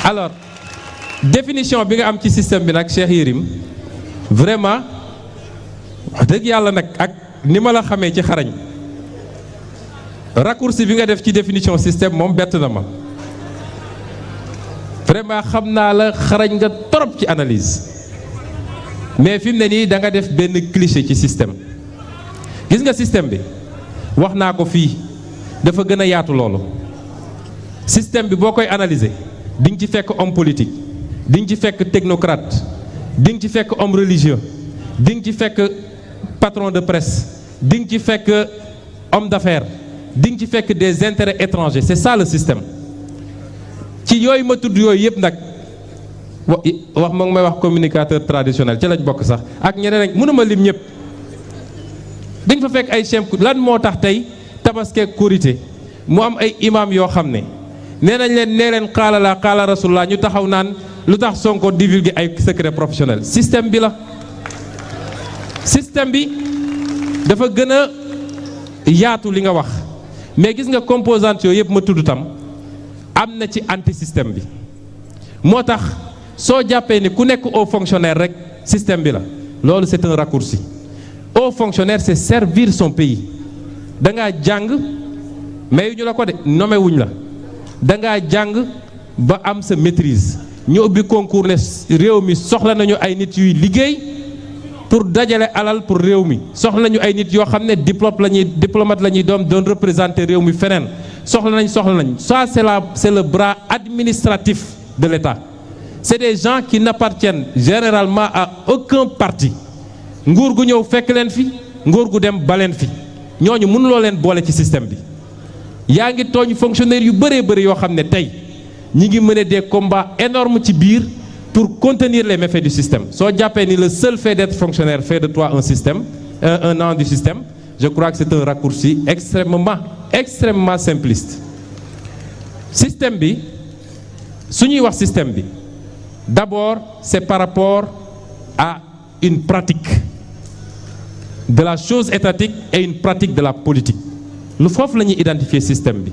alors définition bi nga am ci système bi nag Cheikh Yérim vraiment wax dëgg yàlla nag ak ni ma la xamee ci xarañ raccourci bi nga def ci définition système moom bett na ma vraiment xam naa la xarañ nga trop ci analyse mais fi mu ne nii da nga def benn cliché ci système gis nga système bi wax naa ko fii dafa gën a yaatu loolu système bi boo koy analyser di nga ci fekk homme politique di nga ci fekk technocrate di nga ci fekk homme religieux di nga ci fekk patron de presse di nga ci fekk homme d'affaires di nga ci fekk des intérêts étrangers c'est ça le système ci yooyu ma tudd yooyu yëpp nag wax ma ngi may wax communicateur traditionnel ci lañ bokk sax ak ñeneen ak mënuma lim ñëpp di nga fa fekk ay chef lan moo tax tey tabaski korité mu am ay imam yoo xam ne nee nañ leen nee leen xaala la xaala rasulullah ñu taxaw naan lu tax Sonko divulguer ay secret professionnel système bi la système bi dafa gën a yaatu li nga wax mais gis nga composante yooyu yëpp ma tudd tam am na ci anti système bi moo tax soo jàppee ni ku nekk haut fonctionnaire rek système bi la loolu c'est un raccourci haut fonctionnaire c'est servir son pays da ngaa jàng mais ñu la ko de nommé wuñ la da ngaa jàng ba am sa maîtrise ñu ubbi concours ne réew mi soxla nañu ay nit yuy liggéey pour dajale alal pour réew mi soxla nañu ay nit yoo xam ne diplomate la ñuy doon représenter réew mi feneen soxla nañ ça c'est le bras administratif de l'État c'est des gens qui n'appartiennent généralement à aucun parti nguur gu ñëw fekk leen fi nguur gu dem baleen fi ñooñu mënuloo leen boole ci système bi yaa ngi tooñ fonctionnaires yu bëree bëri yoo xam ne tey ñi ngi mener des combats énormes ci biir pour contenir les méfaits du système soo jàppee ni le seul fait d'être fonctionnaire fait de toi un système un an du système je crois que c'est un raccourci extrêmement simpliste système bi su ñuy wax système bi d'abord c'est par rapport à une pratique de la chose étatique et une pratique de la politique lu foofu la ñuy identifier système bi